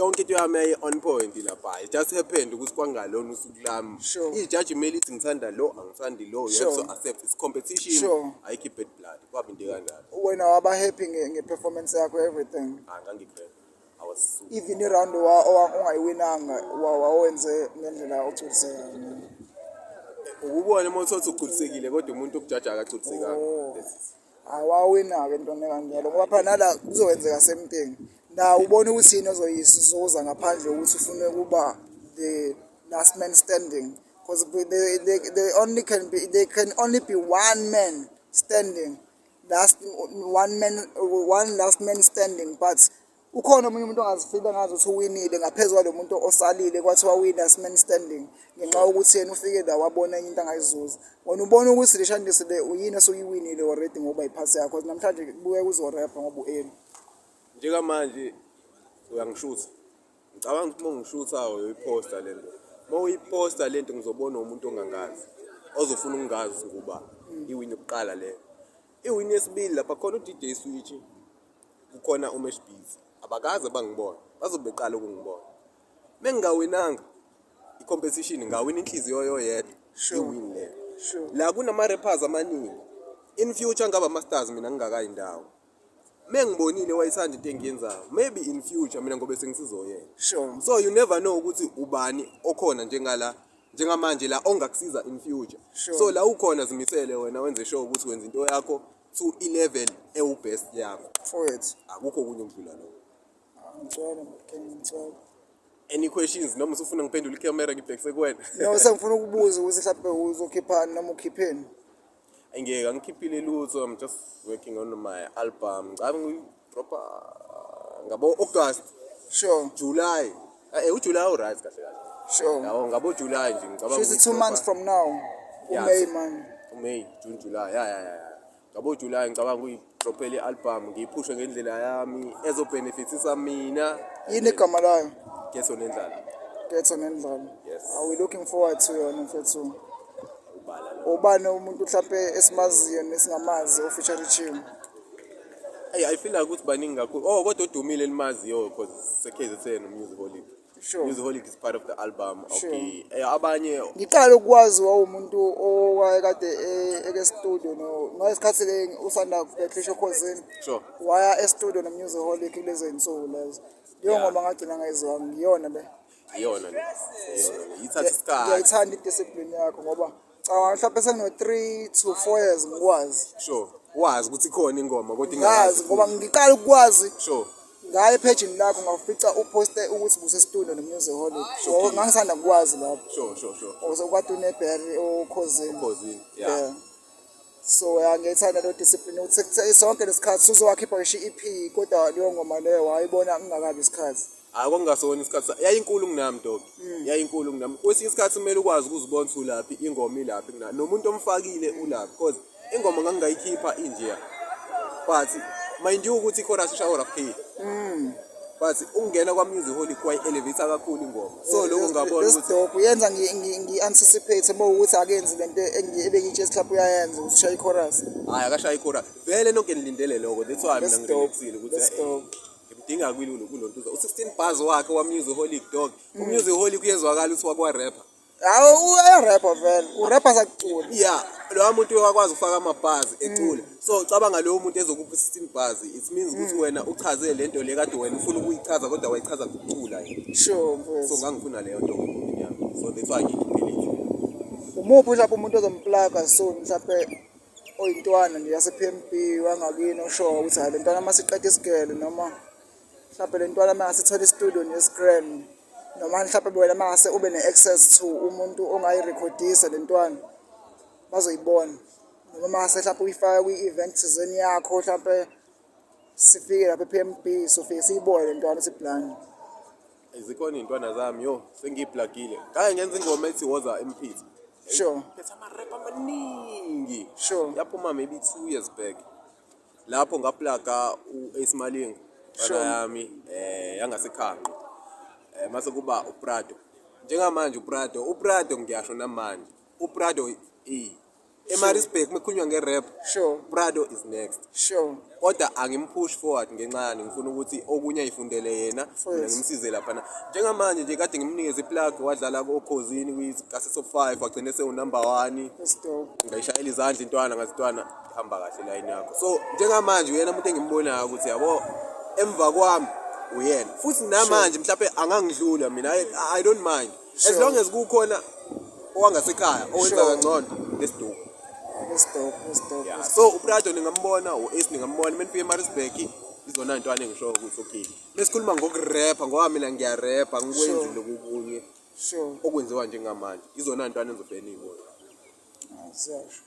Yonke into yami yayi on point lapha. It just happened ukuthi kwangalona usuku lami. Ijaji kumele lithi ngithanda lo, angithandi lo. You have to accept it's competition. Ayikho i-bad blood. Kwaba into kanjalo. Wena waba happy nge-performance yakho, everything? Ah, ngangi-grand. I was super. Even i-round ongayiwinanga, wawenze ngendlela ogculisekayo? Ukubona uma uthothi ugculisekile kodwa umuntu okujaja akagculisekanga. Oh. That's it. Awawina-ke ntwana kanjalo, ngoba phela nala kuzokwenzeka same thing na ubona ukuthi yini ozoyisuza ngaphandle kokuthi ufune ukuba the last man standing, because they only can be there can only be one man standing, last one man, one last man standing, but ukhona omunye umuntu ongazifila ngazi ukuthi uwinile ngaphezu kwalo muntu osalile kwathiwa win last man standing, ngenxa yokuthi yena ufike la wabona enye into angayizuza. Wena ubona ukuthi le shandisi le uyini osuyiwinile already ngoba iphasi yakho namhlanje kubuye kuzorepha ngoba u-early? Njengamanje uyangishutha. Ngicabanga ukuthi uma ungishutha uyoyiposta le nto. Uma uyiposta le nto, ngizobona umuntu ongangazi ozofuna ukungazi nguba iwini yokuqala leyo. Iwini yesibili, lapha khona u-DJ Switch, kukhona uMesh Beats, abakaze bangibona, bazobe beqala ukungibona. Mengingawinanga i-competition, ngawina inhliziyo yoyedwa. Iwini leyo. La kunama-rappers amaningi, in future ngaba ama-stars, mina ngingakayi ndawo. Mengibonile wayithanda into engiyenzayo, maybe in future mina ngobe sengisizoyena. So you never know ukuthi ubani okhona njengala njengamanje la ongakusiza in future. So la ukhona, zimisele wena, wenze sure ukuthi wenza into yakho to i-level ewu-best yakho. Mfowethu. Akukho okunye okudlula lokho. Ngicela, ngicela. Any questions, noma usufuna ngiphendule ikhamera ngibhekise kuwena? No, sengifuna ukubuza ukuthi mhlawumbe uzokhiphani noma ukhipheni. Angeke, angikhiphile lutho. I'm just working on my album. Ngicabanga ngiyidropa ngabo August. July, uJuly u-right kahle kahle. Yabo, ngabo July nje ngicabanga. Shuthi 2 months from now. Yeah. UMay man. uMay, June, July, ya, ngabo July ngicabanga ukuyidrophela i-album, ngiyiphushe ngendlela yami ezobenefitisa mina. Yini igama layo? Ghetto Nendlala. Ghetto Nendlala. Yes. Are we looking forward to yona, mfethu? Ubala lo. Ubani umuntu mhlampe esimaziyo nesingamazi ofeaturishiwe? Hey, I feel like ukuthi baningi kakhulu. Oh, kodwa udumile elimaziyo because se-KZN, Musiholiq. Musiholiq is part of the album. Okay. Abanye Ngiqala ukwazi wawumuntu owayekade eke studio no ngesikhathi le usanda kubetlisha okhosini. Waya e-studio no-Musiholiq kulezo zinsuku lezo. Leyo ngoma ngagcina ngayizwanga, ngiyona le? Iyona le. Iyona le. Ithatha isikhathi. Ngiyayithanda i-discipline yakho, ngoba cabanga mhlawumbe sengino 3 to 4 years ngikwazi. Sure. Wazi ukuthi ikhona ingoma kodwa Ngazi ingakazi. ngoba ngiqala ukwazi ngaye ephejini lakho, ngafica uposte ukuthi buse-studio no-Musiholiq. So ngangisanda kukwazi lapho. Ukade uneberry okhozini. Khosini. Yeah. Yeah. So ya, ngiyayithanda leyo discipline ukuthi sonke lesikhathi uzowakhipha ngisho i-EP, kodwa leyo ngoma leyo wayibona kungakabi isikhathi. Hayi, kwakungasona isikhathi yayinkulu kunami, dog. Yayinkulu kunami. Kwesinye isikhathi kumele ukwazi ukuzibona ukuthi ulaphi, ingoma ilaphi kunami. Nomuntu omfakile ulaphi, because ingoma ngangingayikhipha injeya. But mind you ukuthi i-chorus ishawa Rough K. But ukungena kwa-Musiholiq kwayi-elevate kakhulu ingoma. So lokho ngabona This ukuthi dope yenza ngi-anticipate uma ukuthi akenzi lento ebengitshela mhlawumbe uyayenza ukuthi ushaye i-chorus. Hayi, akashayi i-chorus. Vele nonke nilindele lokho. That's why mina That's dope. ngirelaxile ukuthi That's dope. Ngimdinga kulo kulontuza. U16 bars wakhe wa Musiholiq, dog. UMusiholiq uyezwakala ukuthi wakwa rapper. Hawu, uyarapha vele, urapha sakucula. Yeah, lowa muntu uyakwazi ukufaka ama-bars ecula. So cabanga lowo muntu ezokupha 16 bars, it means ukuthi wena uchaze lento le kade wena ufuna ukuyichaza kodwa wayichaza ngokucula yena. Sure, mfethu. So ngangifuna leyo nto engomeni yami. So that's why ngikhiphile nje. Umuphi mhlawumbe umuntu ozomplaga soon, mhlawumbe oyintwana nje yase-PMB wangakini, osho ukuthi hayi, le ntwana uma siqeda isigele, noma mhlawumbe le ntwana uma ngasithola i-studio nje-scram, noma mhlawumbe wena uma ngase ube ne-access to umuntu ongayirekhodisa le ntwana bazoyibona, noma uma ngase mhlawumbe uyifake kwi-event thizeni yakho, mhlawumbe sifike lapha e-PMB sofike siyibone le ntwana ukuthi blind? Zikhona iy'ntwana zami, yo, sengiyiplagile. Ngake ngenza ingoma ethi "Woza Emphithi". Phethe ama-rap amaningi. Yaphuma maybe 2 years back. Lapho ngaplaga u-Ace Malinga, mfana yami yangasekhaya. Mase kuba uPrado. Njengamanje uPrado, uPrado ngiyasho namanje. uPrado eMaritzburg mekukhulunywa nge-rap, Prado is next. Kodwa angimpush forward ngenxa yani, ngifuna ukuthi okunye ayifundele yena, mina ngimsize laphana. Njengamanje nje kade ngimnikeze iplug, wadlala okhozini kwi-Kasi Top 5, wagcina sewu-number 1. That's dope. Ngayishayela izandla intwana, ngathi intwana ihamba kahle line yakho. So njengamanje uyena umuntu engimbonayo ukuthi yabo emva kwami uyena, futhi namanje mhlawumbe angangidlula mina, I don't mind as long as kukhona owangasekhaya owenza kangcono. Let's do. That's dope. That's dope. Yeah. That's So uPrado ningambona, u-Ace ningambona menifika eMaritzburg. Izona ntwana engisho ukuthi okay, mesikhuluma ngokurepha, ngoba mina ngiyarepha, ngikwenzi lokhu kunye okwenziwa njengamanje, izona ntwana enizofike niyibone. Siyasho.